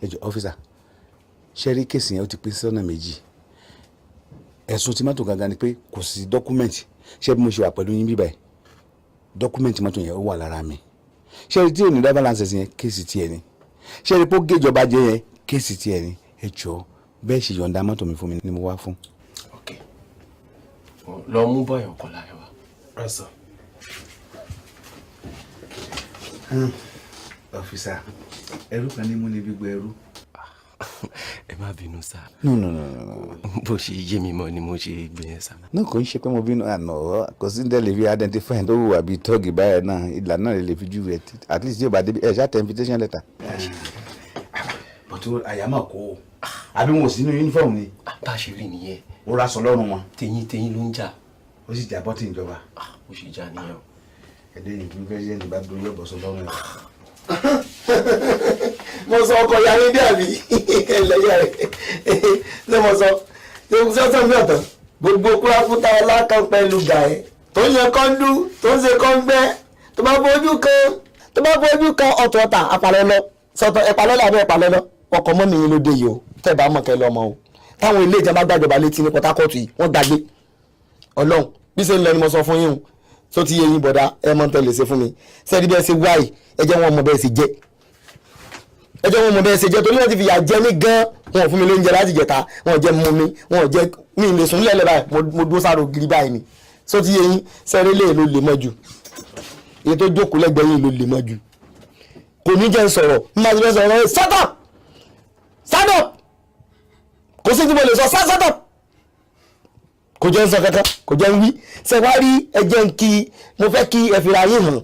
Ẹ jọ̀ọ́, officer, ṣe rí case yẹn, ó ti pín sí ọ̀nà méjì. Ẹ̀sùn tí mọ́tò gangan ni pé kò sí document. Ṣé bí mo ṣe wà pẹ̀lú yín bíbáyìí, document mọ́tò yẹn ó wà lára mi. Ṣé rí tí ò ní driver license yẹn, case tiẹ̀ ni. Ṣé rí pé ó gé ìjọba jẹ yẹn, case tiẹ̀ ni. Ẹ jọ̀ọ́, bẹ́ẹ̀ ṣe yọ̀ǹda mọ́tò mi fún mi ni mo wá fún. Ok, lọ mú bọ́yọ̀ kọ́ láyé wa. Right, sir. Officer, ẹrú kan ní mú ní gbígbó ẹrú. Ẹ má bínú, sir. No, no, no, no, no. Bó ṣe yé mi mọ́ ni mo ṣe gbé yẹn, sir. Náà kò ń ṣe pé mo bínú àná, kò sí ní tẹ́lẹ̀ fi identify tó wùwà bíi tọ́ọ̀gì báyẹn náà, ìlànà náà lè fi júwe. At least yóò bá débi ẹ ṣáà tẹ invitation letter. Bọ̀tú àyà máa kó o, àbí wọn ò sí nínú uniform ni? Bá a ṣe rí nìyẹn. Ó ra sọ lọ́rùn wọn. Tẹ̀yìn tẹ̀yìn ló ń jà. Ó sì jà bọ́tì ìjọba. Ó ṣe jà nìyẹn o. Ẹ̀dẹ́ yìí fún president bá dúró, yóò bọ̀ sọ lọ́rùn ẹ̀. Mo sọ ọkọ ya yín dé àbí ẹlẹ́yà rẹ̀? Ṣé mo sọ ṣé sọ mi ọ̀tọ̀ gbogbo kúráfútà ọlákan pẹ̀lú gàẹ́ tó ń yẹ kọ́ńdú tó ń ṣe kọ́ńgbẹ́, tó bá fojú kan, tó bá fojú kan ọ̀tọ̀ọ̀tà apalọ́lọ́ sọ̀tọ̀ ẹ̀palọ́lọ́ àbí ẹ̀palọ́lọ́. Ọkọ̀ mọ́ mi yín ló dé yìí o. Tẹ́ ẹ bá mọ̀ kẹ́ lọ́mọ o, táwọn ilé ìjọba gbàjọba létí ní Port Harcourt yìí, wọ́n gbàgbé ọlọ́run bí ṣe ń lọ ni mo sọ fún yín o. Tó ti yé yín, bọ̀dá, ẹ mọ̀ tẹ́ lè ṣe fún mi. Sẹ́ẹ̀dí bí ẹ ṣe wáyìí, ẹ jẹ́ wọn mọ̀ bẹ́ẹ̀ ṣe jẹ́, ẹ jẹ́ wọn mọ̀ bẹ́ẹ̀ ṣe jẹ́, torí wọ́n ti fìyà jẹ mí gan. Wọn ò fún mi lóúnjẹ láti jẹta, wọn ò jẹ́ mú mi, wọn ò jẹ́ mi lè sùn lẹ́lẹ̀ báyìí. Mo dúró sáré ògiri báyìí ni. Só ti yé yín? Sẹ́ẹ̀rí lè ló lè mọ́ ju èyí tó jókòó lẹ́gbẹ̀ẹ́ yìí ló lè mọ́ ju. Kò ní jẹ́ ń sọ̀rọ̀ n máa ti fẹ́ sọ̀rọ̀. Shut up, stand up. Kò sí tí mo lè sọ. Shut up, kò jẹ́ ń sọ kankan, kò jẹ́ ń wí. Ṣe wá rí, ẹ jẹ́ ń kí mo fẹ́ kí ẹ fira yín hàn.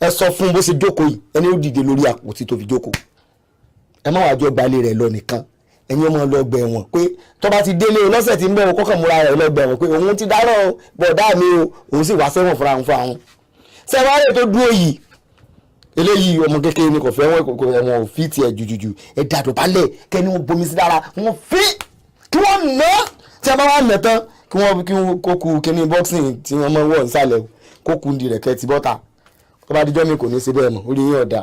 Ẹ sọ fún bó ṣe jókòó yìí, ẹni ó dìde lórí àpótí tó fi jókòó. Ẹ má wàá jọ gbalẹ̀ rẹ̀ lọ nìkan, ẹ̀yin ọmọ lọ gbẹ̀ wọ̀n pé tó bá ti délé o lọ́sẹ̀ tí ń bọ̀, kọ́kàn múra rẹ̀ lọ gbẹ̀ wọ̀n pé òun ti dáràn o, bọ̀dá mi o, òun sì wá sẹ́wọ̀n fúnra òun fúnra òun. Ṣe wá rẹ̀ tó dúró yìí, eléyìí ọmọ kékeré ni, kò fẹ́ wọn, kò ẹ̀wọ̀n ò fi tiẹ̀ jùjùjù. Ẹ dàdọ̀ balẹ̀ kẹ́ni wọn bomi sí dára, wọn fi kí wọ́n nà tí a bá wà nà tán, kí wọ́n kó ku kíní boxing tí wọ́n máa ń wọ̀ nísàlẹ̀, kó ku ndì rẹ̀ kẹ́ ti bọ́ta. Tó bá dijọ́ mi kò ní í ṣe bẹ́ẹ̀ mọ́, orí yín ọ̀dà.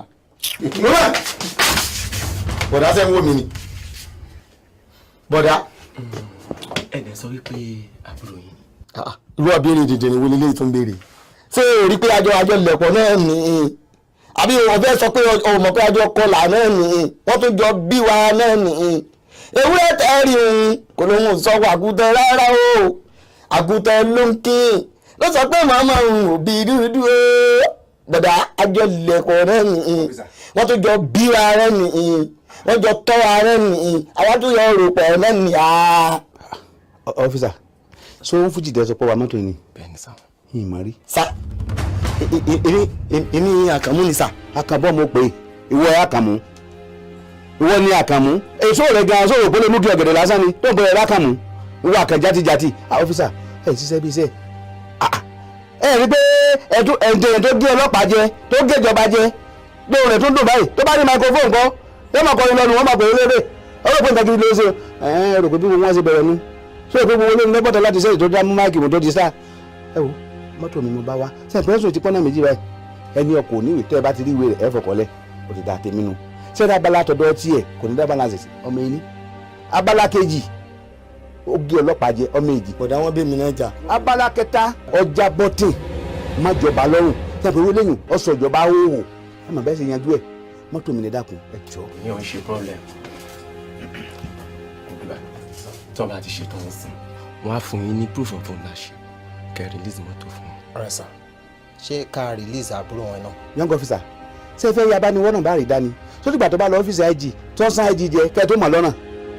Bọ̀dá, sẹ́ ń wò mí ni, bọ̀dá? Ẹ dẹ̀ sọ wípé àbúrò yín? Irú àbẹ̀rẹ̀ dèdè ni wọlé léyìí tó ń béèrè. Ṣé o rí pé àjọ lẹ̀pọ̀ náà ní, àbí o fẹ́ sọ pé o mọ̀ pé àjọ kọlà náà ní, wọ́n tún jọ bí wa náà ní? Ewúrẹ́ tẹ́rì òun kò lóun sọ àgùntàn rárá o, àgùntàn ló ń kí ló sọ pé màmá òun ò bí dúdú o. Bọ̀dá, àjọ lẹ̀pọ̀ náà ní, wọ́n tún jọ bí wa náà ní, wọ́n jọ tọ́ wa náà ní, àwọn tún yọ rò pọ̀ náà ní. Officer, so ń fújì tẹ sọ pé wà mọ́tò yìí ni? Bẹ́ẹ̀ ni, sir. Yìí mọ̀ rí. Sir, èmi Àkànmú ni, sir. Àkànbọ̀ mo pè é, ìwọ ẹ̀ Àkànmú, ìwọ ni Àkànmú. Èso rẹ̀ gan-an sọ̀rọ̀ pé lè mú kí ọ̀gẹ̀dẹ̀ lásán ni tó ń bẹ̀rẹ̀ lákànmú. Ìwọ àkàn játijàti. Ah, officer, ẹ̀ ṣiṣẹ́ bí iṣẹ́ ẹ rí pé ẹ̀ẹ́dẹ̀ tó gé ọlọ́pàá jẹ, tó gé ìjọba jẹ, lóhùn rẹ̀ tó ń dùn báyìí, tó bá ní microphone kọ́, yóò máa kọrin lọ́nu, wọ́n máa pè é lébè ọlọ́pàá. Nǹkan kiri ló ṣe ẹ̀ rò pé bí wọ́n ṣe bẹ̀rẹ̀ nu ṣé o pé gbogbo olórin lẹ́gbọ̀tọ̀ láti ṣe ètò dá mú máìkì mú tó di sáà. Ẹ wo mọ́tò mi mo bá wá ṣe ìpínlẹ̀ ti pọ́nà méjì báyìí. Ẹni ọkọ̀ oníwèé, tẹ́ ẹ bá ti rí ìwé rẹ̀, ẹ fọkànlẹ̀, ó ti dá tèmi nu. Ṣé ní abala tọ̀dọ̀ tiẹ̀ kò ní dábàá láti ọmọ ẹni. Abala kejì, ó gé ọlọ́pàá jẹ, ọmọ èjì. Bọ̀dá, wọn bí mi náà jà. Abala kẹta, ọjà bọ́tìn májọba lọ́rùn tí a fi wọlé yùn ọ̀sọ̀ ìjọba hóhò. Ẹ mà bẹ́ẹ̀ ṣe yanjú ẹ̀. Mọ́tò mi ní, dákun, ẹ jọ. Ìyẹn ò ń ṣe problem. Tí wọ́n bá ti ṣetán nísìn, wọ́n á fún yín ní proof of ownership kẹ́ release mọ́tò fún wọn. Alright, sir. Ṣé ká release àbúrò wọn náà? Young officer, ṣé ẹ fẹ́ yaba ni wọ́n náà bá rí dání sódìgbà tó bá lọ ọ́fíìsì IG tó ń san IG jẹ kẹ́ ẹ tó mọ̀ lọ́nà,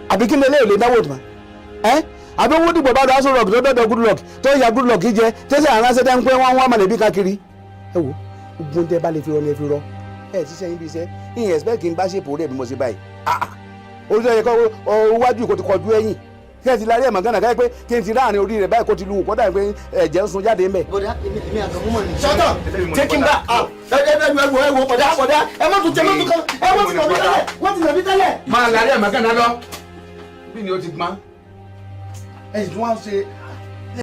àbí kí ni eléyìí lè náwó tó ẹ́, àbí owó dìbò bá lọ Aso Rock tó dọ̀dọ̀ Goodluck tó ya Goodluck jẹ tẹ́sí àránṣẹ́ dẹ́ ń pẹ́ wọ́n wá mọ̀lẹ́bí káàkiri? Ẹ wo gbogbo tẹ́ bá lè fi rọ ni ẹ fi rọ. Ẹ ṣiṣẹ́ yín bí iṣẹ́ yín, expect kí n bá ṣèpò rẹ̀ bí mo ṣe báyìí. Orí ẹ̀ kọ́ wájú kò ti kọjú ẹ̀yìn kí ẹ ti lárí ẹ̀mọ̀ gánà káyọ̀ pé kí n ti láàrin orí rẹ̀ báyìí kó ti lu kọ́dà pé ẹ̀jẹ̀ ń sun jáde ńbẹ̀. Bọ̀dá, èmi Àkànmú mọ̀ ni. Shut up! Take him back. Ẹ ẹ ẹ ẹ wo, ẹ wo, bọ̀dá, bọ̀dá, ẹ má tún jẹ mọ́tò kan, ẹ wọ́n ti nà mí tẹ́lẹ̀, wọ́n ti nà mí tẹ́lẹ̀. Máa lárí ẹ̀mọ̀ gánà lọ bí ni ó ti gbọ́n, ẹ sì tún wá ṣe.